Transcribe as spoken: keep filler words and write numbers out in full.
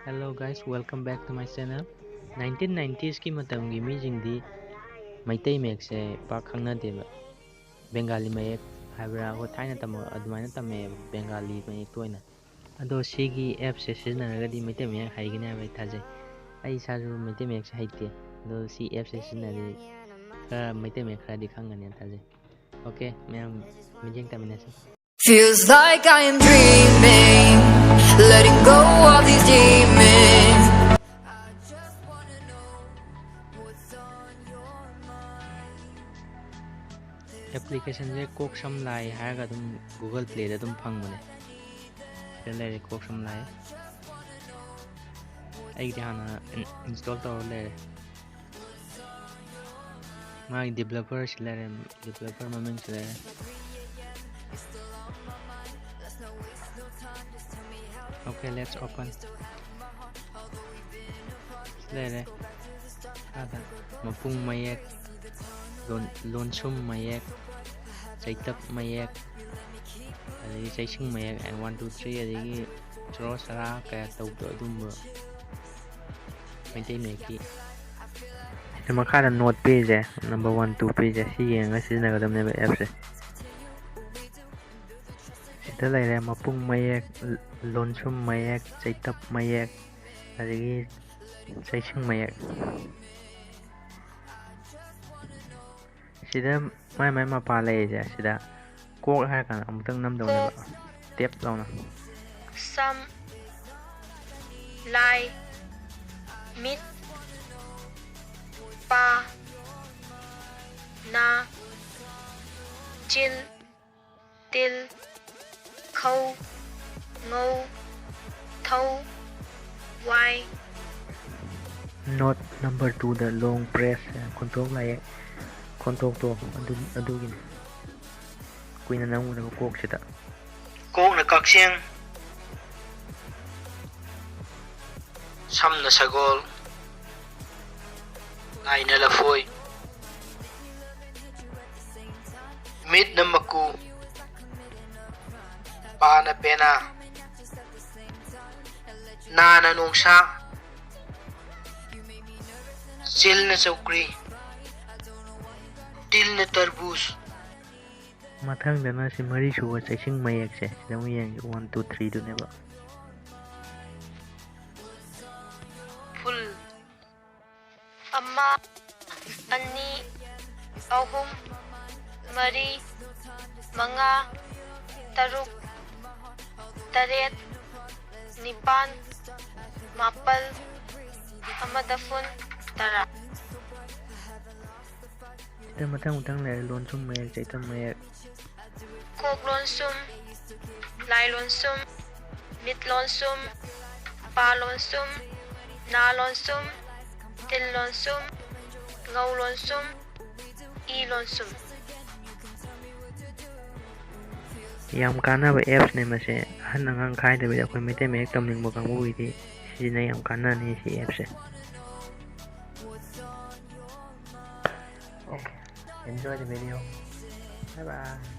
Hello guys, welcome back to my channel. Nineteen nineties ꯀꯤ ꯃꯇꯝꯒꯤ ꯃꯤꯁꯤꯡꯗꯤ ꯃꯩꯇꯩ ꯃꯌꯦꯛꯁꯦ ꯄꯥꯛ ꯈꯪꯅꯗꯦꯕ꯫ ꯕꯦꯡꯒꯥꯂꯤ ꯃꯌꯦꯛ ꯍꯥꯏꯕ꯭ꯔꯥ, ꯑꯩꯈꯣꯏ ꯊꯥꯏꯅ ꯇꯝꯃꯛ ꯑꯗꯨꯃꯥꯏꯅ ꯇꯝꯃꯛꯑꯦꯕ, ꯕꯦꯡꯒꯥꯂꯤ ꯃꯌꯦꯛꯇ ꯑꯣꯏꯅ꯫ ꯑꯗꯣ ꯁꯤꯒꯤ ꯑꯦꯞꯁꯦ ꯁꯤꯖꯤꯟꯅꯔꯒꯗꯤ ꯃꯩꯇꯩ ꯃꯌꯦꯛ ꯍꯩꯒꯅꯤ ꯍꯥꯏꯕ ꯑꯩ ꯊꯥꯖꯩ꯫ ꯑꯩ ꯏꯁꯥꯁꯨ ꯃꯩꯇꯩ ꯃꯌꯦꯛꯁꯦ ꯍꯩꯇꯦ, ꯑꯗꯣ ꯁꯤ ꯑꯦꯞꯁꯦ ꯁꯤꯖꯤꯟꯅꯔꯗꯤ ꯈꯔ ꯃꯩꯇꯩ ꯃꯌꯦꯛ ꯈꯔꯗꯤ ꯈꯪꯒꯅꯤꯅ ꯊꯥꯖꯩ꯫ ꯑꯣꯀꯦ, ꯃꯌꯥꯝ ꯃꯤꯠꯌꯦꯡ ꯇꯥꯃꯤꯟꯅꯁꯤ꯫ Feels like I am dreaming, letting go of these demons. I just wanna know what's on your mind. ꯑꯦꯄ꯭ꯂꯤꯀꯦꯁꯟꯁꯦ ꯀꯣꯛ ꯁꯝ ꯂꯥꯏ ꯍꯥꯏꯔꯒ ꯑꯗꯨꯝ ꯒꯨꯒꯜ ꯄ꯭ꯂꯦꯗ ꯑꯗꯨꯝ ꯐꯪꯕꯅꯦ꯫ ꯁꯤꯗ ꯂꯩꯔꯦ ꯀꯣꯛ ꯁꯝ ꯂꯥꯏ꯫ ꯑꯩꯒꯤꯗꯤ ꯍꯥꯟꯅ ꯏꯟꯁꯇꯣꯜ ꯇꯧꯔ ꯂꯩꯔꯦ꯫ ꯃꯥꯒꯤ ꯗꯤꯕꯦꯂꯄꯔꯁꯤ ꯂꯩꯔꯦ, ꯗꯤꯕꯦꯂꯄꯔ ꯃꯃꯤꯡꯁꯤ ꯂꯩꯔꯦ꯫ Okay, let's open. ꯂꯩꯔꯦ꯫ ꯑꯗ ꯃꯄꯨꯡ ꯃꯌꯦꯛ, ꯂꯣꯟ-, ꯂꯣꯟꯁꯨꯝ ꯃꯌꯦꯛ, ꯆꯩꯇꯞ ꯃꯌꯦꯛ, ꯑꯗꯒꯤ ꯆꯩꯁꯤꯡ ꯃꯌꯦꯛ, one two three, ꯑꯗꯒꯤ ꯆꯣꯔꯣ ꯆꯔꯥ ꯀꯌꯥ ꯇꯧꯕꯗꯣ, ꯑꯗꯨꯝꯕ ꯃꯩꯇꯩ ꯃꯌꯦꯛꯀꯤ꯫ ꯁꯤꯗ ꯃꯈꯥꯗ ꯅꯣꯠ ꯄꯤꯔꯤꯁꯦ, ꯅꯝꯕꯔ ꯋꯥꯟ, ꯇꯨ ꯄꯤꯔꯤꯁꯦ, ꯁꯤ ꯌꯦꯡꯉꯒ ꯁꯤꯖꯤꯟꯅꯒꯗꯕꯅꯦꯕ ꯑꯦꯞꯁꯦ꯫ ꯁꯤꯗ ꯂꯩꯔꯦ ꯃꯄꯨꯡ ꯃꯌꯦꯛ, ꯂꯣꯟꯁꯨꯝ ꯃꯌꯦꯛ, ꯆꯩꯇꯞ ꯃꯌꯦꯛ, ꯑꯗꯒꯤ ꯆꯩꯁꯤꯡ ꯃꯌꯦꯛ꯫ ꯁꯤꯗ ꯃꯥꯏ ꯃꯥꯏ ꯃꯄꯥ ꯂꯩꯔꯤꯁꯦ, ꯁꯤꯗ ꯀꯣꯛ ꯍꯥꯏꯔ ꯀꯥꯟꯗ ꯑꯃꯨꯛꯇꯪ ꯅꯝꯗꯧꯅꯦꯕ, ꯇꯦꯞ ꯂꯥꯎꯅ꯫ ꯁꯝ, ꯂꯥꯏ, ꯃꯤꯠ, ꯄꯥ, ꯅꯥ, ꯆꯤꯟ, ꯇꯤꯜ, ꯈꯧ, ꯉꯧ, ꯊꯧ, ꯋꯥꯏ꯫ Note number two ꯗ long press, ꯈꯣꯟꯊꯣꯛ ꯂꯥꯏꯌꯦꯛ, ꯈꯣꯟꯊꯣꯛꯇꯣ ꯑꯗꯨ, ꯑꯗꯨꯒꯤꯅꯤ꯫ ꯀꯨꯏꯅ ꯅꯝꯒꯗꯕ ꯀꯣꯛꯁꯤꯗ꯫ ꯀꯣꯛꯅ ꯀꯛꯆꯦꯡ, ꯁꯝꯅ ꯁꯒꯣꯜ, ꯂꯥꯏꯅ ꯂꯐꯣꯏ, ꯃꯤꯠꯅ ꯃꯀꯨ, ꯄꯥꯅ ꯄꯦꯅꯥ, ꯅꯥꯅ ꯅꯣꯡꯁꯥ, ꯆꯤꯜꯅ ꯆꯧꯀ꯭ꯔꯤ, ꯇꯤꯜꯅ ꯇꯔꯕꯨꯖ꯫ ꯃꯊꯪꯗꯅ ꯁꯤ ꯃꯔꯤꯁꯨꯕ ꯆꯩꯁꯤꯡ ꯃꯌꯦꯛꯁꯦ ꯁꯤꯗ ꯑꯃꯨꯛ ꯌꯦꯡꯁꯤ, ꯋꯥꯟ ꯇꯨ ꯊ꯭ꯔꯤꯗꯨꯅꯦꯕ꯫ ꯐꯨꯜ꯫ ꯑꯃ, ꯑꯅꯤ, ꯑꯍꯨꯝ, ꯃꯔꯤ, ꯃꯉꯥ, ꯇꯔꯨꯛ, ꯇꯔꯦꯠ, ꯅꯤꯄꯥꯟ, ꯃꯥꯄꯜ, ꯑꯃꯗ ꯐꯨꯟ, ꯇꯔꯥ꯫ ꯁꯤꯗ ꯃꯊꯪ ꯃꯊꯪ ꯂꯩꯔꯦ, ꯂꯣꯟꯁꯨꯝ ꯃꯌꯦꯛ, ꯆꯩꯇꯝ ꯃꯌꯦꯛ꯫ ꯀꯣꯛ ꯂꯣꯟꯁꯨꯝ, ꯂꯥꯏ ꯂꯣꯟꯁꯨꯝ, ꯃꯤꯠ ꯂꯣꯟꯁꯨꯝ, ꯄꯥ ꯂꯣꯟꯁꯨꯝ, ꯅꯥ ꯂꯣꯟꯁꯨꯝ, ꯇꯤꯜ ꯂꯣꯟꯁꯨꯝ, ꯉꯧ ꯂꯣꯟꯁꯨꯝ, ꯏ ꯂꯣꯟꯁꯨꯝ꯫ ꯌꯥꯝ ꯀꯥꯟꯅꯕ ꯑꯦꯞꯁꯅꯦ ꯃꯁꯦ꯫ ꯑꯍꯟ ꯑꯉꯥꯡ ꯈꯥꯏꯗꯕꯤꯗ ꯑꯩꯈꯣꯏ ꯃꯩꯇꯩ ꯃꯌꯦꯛ ꯇꯝꯅꯤꯡꯕ ꯀꯥꯡꯕꯨꯒꯤꯗꯤ ꯁꯤꯖꯤꯟꯅ ꯌꯥꯝ ꯀꯥꯟꯅꯅꯤ ꯁꯤ ꯑꯦꯞꯁꯦ꯫ Okay, enjoy the video. Bye bye.